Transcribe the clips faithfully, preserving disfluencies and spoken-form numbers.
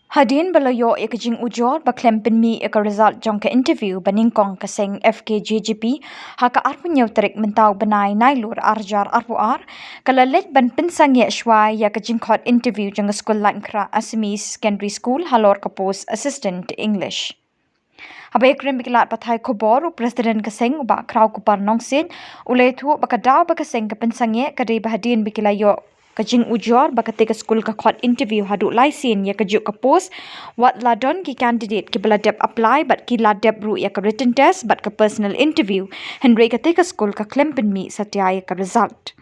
Hadien ba la ïoh ïa ka jingujor ba khlem pynmih ïa ka result jong ka interview ba nyngkong, ka seng F K J G P ha ka arphew hynñiew tarik mynta u bnai Nailur arhajar arphew ar, ka la leit ban pynsangeh shuwa ïa ka jingkhot interview jong ka skul Laitkhrah Assamese Secondary School halor ka post Assistant English. Haba ïakren bad ki lad pathai khubor, u President ka seng, u Bah Khrawkupar Nongsiej, u la ïathuh ba ka daw ba ka seng ka pynsangeh ka dei ba hadien ba ki la ïoh ka jingujor ba katei ka skul ka khot interview haduh lai sien ïa kajuh ka post, wat la don ki candidate kiba la dep apply bad ki la dep ruh ïa ka written test bad ka personal interview, hynrei katei ka skul ka khlem pynmih satia ïa ka result.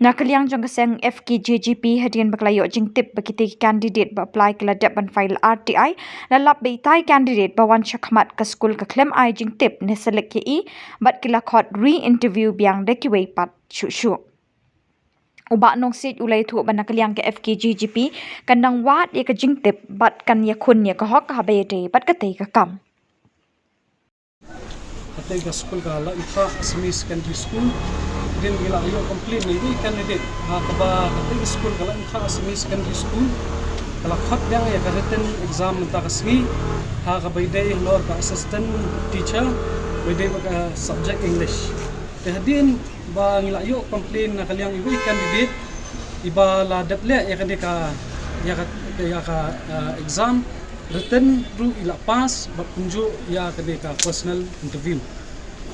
Na ka liang jong ka seng F K J G P, hadien ba ka la ïoh jingtip ba kitei ki candidate ba apply ki la dep ban file R T I, la lap ba itai candidate ba wan shakhmat ka skul ka khlem ai jingtip ne select ïa i, bad ki la khot re-interview biang da kiwei pat shuh shuh. U Bah Nongsiej u la ïathuh ba na ka liang ka F K J G P kan nang wad ïa ka jingtip bad kan ïakhun ïa ka hok haba ïadei bad katei ka kam. Katei ka skul ka Laitkhrah Assamese Secondary School, hadien ba ngi la ïoh complain na iwei i candidate ha kaba katei ka skul ka Laitkhrah Assamese Secondary School ka la khot biang ïa ka written exam mynta ka sngi ha kaba ïadei halor ka assistant teacher, ba ïadei bad ka subject English. Te hadien ba ngi la ïoh complain na ka liang iwei i candidate iba la dep leh ïa kane ka, ïa ka, ïa ka, uh, exam, written ruh i la pass bad kumjuh ïa kane ka personal interview.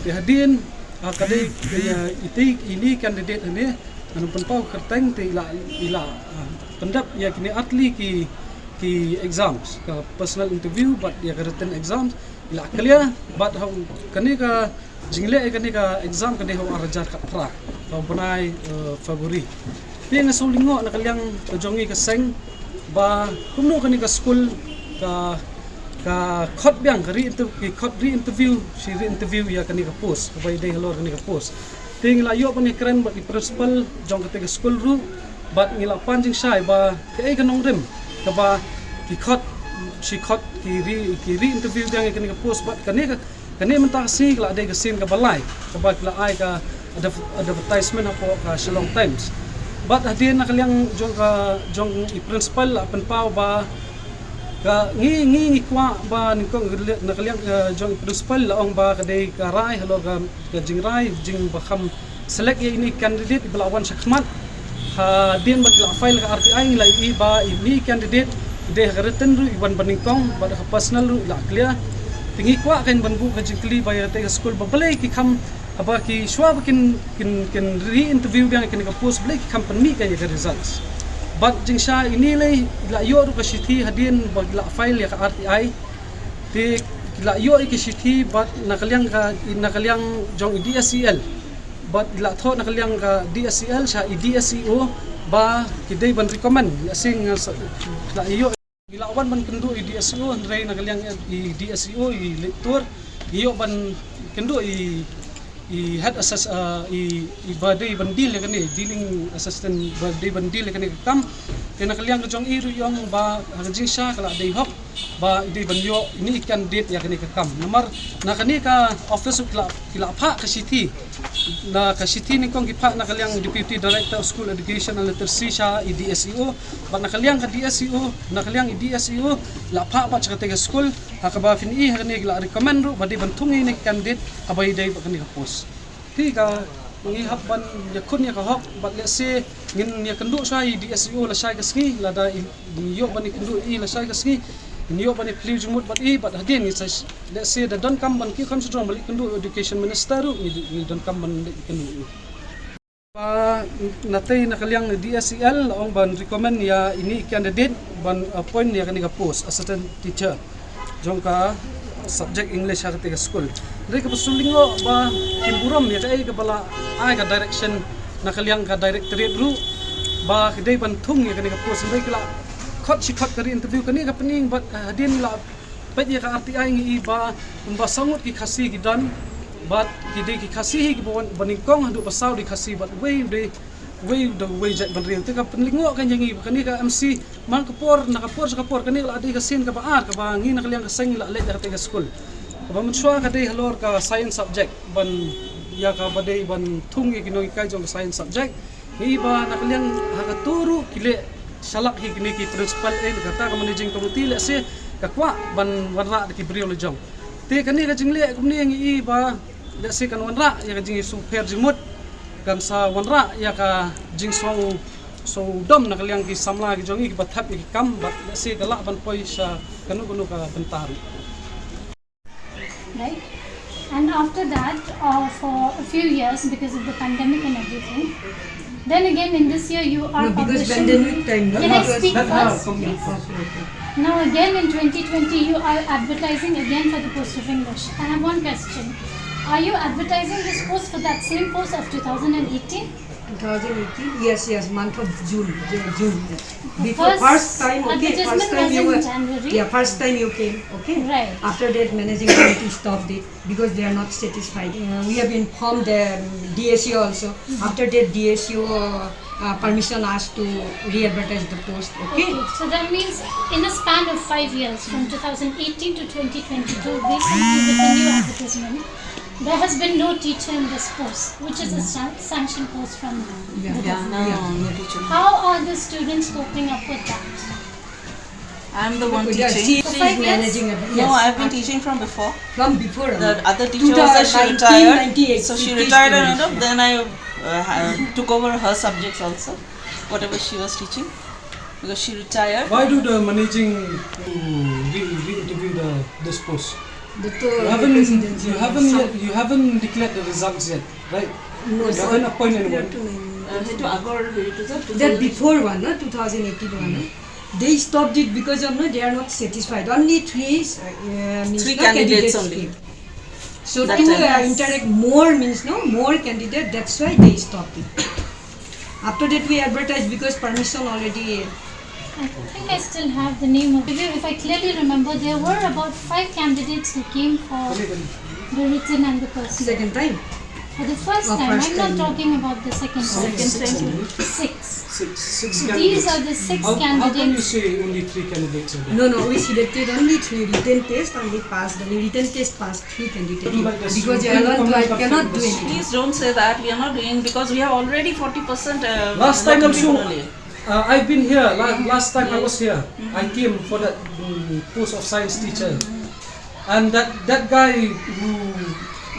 Te hadien, ah, ka dei, ïa, itei, ini candidate hangne, ngan pynpaw kyrteng, te i la, i la, ah, pyndep ïa kine artylli ki, ki exams, ka personal interview bad ïa ka written exams i la clear, bad ha kane ka jingleh ïa kane ka exam ka dei ha u arhajar khatphra, ha u bnai, eh, February. Te nga shu lyngngoh na ka liang ka jong ngi ka seng ba kumno kane ka skul ka, ka khot biang, ka re-inter-, ki khot re-interview, shi re-interview ïa kane ka post, kaba ïadei halor kane ka post. Te ngi la ïoh ban ïakren bad i principal jong katei ka skul ruh, bad ngi la pan jingshai ba kaei ka nongrim kaba ki khot, shi khot ki re, ki re-interview biang ïa kane ka post, bad kane ka, kane mynta ka sngi ka la dei ka sien kaba lai kaba ki la ai ka adver-, advertisement hapoh ka Shillong Times. Bad hadien na ka liang jong ka, jong i principal la pynpaw ba ka ngi, ngi, ngi kwah ba nyngkong na ka liang, eh, jong i principal la ong ba ka dei ka rai halor ka, ka jingrai, jing ba kham select ïa ini candidate ba la wan shakhmat. Hadien ba ki la file ka R T I ngi la ïohi ba ini candidate i dei ha ka written ruh i wan ba nyngkong bad ha ka personal ruh i la clear. Te ngi kwah kan ban buh ka jingkylli ba ïa katei ka skul ba balei ki kham, haba ki shuwa ba kin, kin, kin re-interview biang ïa kane ka post, balei ki kham pynmih kan ïa ka results. Bad jingshai ini lei i la ïoh ruh ka shithi hadien ba ki la file ïa ka R T I. Te ki la ïoh ïa ka shithi bad na ka liang ka, na ka liang jong i D S E L. Bad i la thoh na ka liang ka D S E L sha i D S E O ba ki dei ban recommend. Ïa sing, eh, sa, la ïoh, ngi la wan ban kynduh i D S E O, hynrei na ka liang i D S E O i leit tur, ngi ïoh ban kynduh i, i head assess-, eh, i, i ba dei ban deal ïa kane, dealing assistant ba dei ban deal ïa kane ka kam. Te na ka liang ka jong i ruh i ong ba ha ka jingshisha ka la dei hok ba i dei ban ïoh ini i candidate ïa kane ka kam. Namar na kane ka office ruh ki la, ki la phah ka shithi. Na ka shithi nyngkong ki phah na ka liang Deputy Director of School Education and Literacy sha i D S E O. Bad na ka liang ka D S E O, na ka liang i D S E O la phah bad sha katei ka skul, ha kaba phin ïohi ha kane ki la recommend ruh ba dei ban thung ïa ini i candidate haba i dei bad kane ka post. Te ka ngi hap ban ïakhun ïa ka hok bad lehse ngin ïakynduh shuwa i D S E O lashai ka sngi, lada i, ngi ïoh ban ïakynduh i lashai ka sngi, ngin ïoh ban ïaphylliew jingmut bad i bad hadien ngi sa, lehse da donkam ban kiew kham shajrong ban leit kynduh Education Minister ruh ngi, ngi donkam ban leit kynduh i. Ba natei na ka liang D S E L la ong ban recommend ïa ini i candidate ban appoint ïa kane ka post assistant teacher jong ka subject English ha katei ka skul. Hynrei kaba shu lyngngoh ba kim burom ïa kaei kaba la ai ka direction na ka liang ka directorate ruh ba ki dei ban thung ïa kane ka post. Hynrei ki la khot shi khot ka re-interview, kane ka pynïeng bad, eh, hadien la peit ïa ka R T I ngi i ba kumba saw ngut ki Khasi ki don bad ki dei ki Khasi hi kiba wan ba nyngkong haduh ba saw dei Khasi bad wei dei wei da wei jait bynriew. Te ka pynlyngngoh kan ïa ngi ba kane ka M C man ka por na ka por sha ka por, kane la dei ka sien kaba ar kaba ngi na ka liang ka seng la leit ïa katei ka skul. Kaba mynshuwa ka dei halor ka science subject ban ïa kaba dei ban thung ïa ki nonghikai jong ka science subject. Ngi i ba na ka liang ha kato ruh ki leh Shalak hi kine ki principal, eh, kata ka managing committee, lehse ka kwah ban wanrah da ki briew la jong. Te kane ka jingleh kumne ngi i ba lehse kan wanrah ïa ka jingsngewpher jingmut, kan sa wanrah ïa ka jingsngew, sngewdom na ka liang ki samla ki jong ngi kiba thep ïa ki kam, bad lehse ka lah ban poi sha kano kano ka bynta ruh. Right? And after that, uh, for a few years, because of the pandemic and everything, then again in this year you are No, because publishing. Pandemic time, no? Can I Not speak that hard first, for me. Please? Okay, okay. Now again in twenty twenty, you are advertising again for the post of English. I have one question. Are you advertising this post for that same post of two thousand eighteen? Two thousand eighteen? Yes, yes, month of June. Ju- June, yes. Before first first time, okay, first advertisement time was you in were, January. Yeah, first time you came, okay? Right. After that, managing committee stopped it because they are not satisfied. Uh, we have informed the, um, D S U also. After that, D S U, uh, uh, permission asked to re-advertise the post, okay? Okay, so that means in a span of five years, from two thousand eighteen to twenty twenty-two, recently with the new advertisement, there has been no teacher in this post, which is a san- sanctioned post from the Yeah. Yeah, government. No, no teacher. How are the students coping up with that? I'm the one Yeah, teaching. She, For she's five years? Managing it. No, yes. I've been teaching from before. From before. The other teacher was there, she retired. So she retired and end up, then I uh, ha- took over her subjects also, whatever she was teaching, because she retired. Why do the managing to re- re-interview the this post? You haven't, you haven't yet, you haven't declared the results yet, right? No, you haven't appointed anyone. Uh, সেইটো আগৰ হেৰিটো যে, that before one, no, two thousand eighteen one, no? They stopped it because of, no, they are not satisfied. Only three, uh, uh, means, three no, candidates candidates only. Came. So that two time. Uh, interact more means, no, more candidate. That's why they stopped it. After that, we advertised because permission already. I think I still have the name of. If I clearly remember, there were about five candidates who came for the written and the personal. Second time? For the first time. I'm not talking about the second time. Second time. Six. Six, six candidates. These are the six candidates. How, how can you say only three candidates are there? No, no, we selected only three written test and we passed. Only written test passed three candidates. Because I cannot do anything. Please don't say that. We are not doing, because we have already forty percent. Uh, last time also, uh, I've been here. La- last time I was here, I came for that mm, post of science teacher. And that, that guy who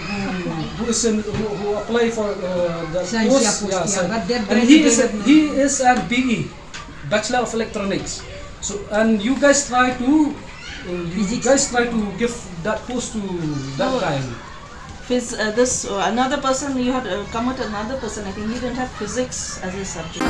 who, who is in, who, who apply for uh, the post, yeah, but that and he is a, he is a B E, Bachelor of Electronics. So and you guys try to uh, you guys try to give that post to that guy. Phys- uh, this uh, another person, you had uh, come with another person. I think he didn't have physics as a subject.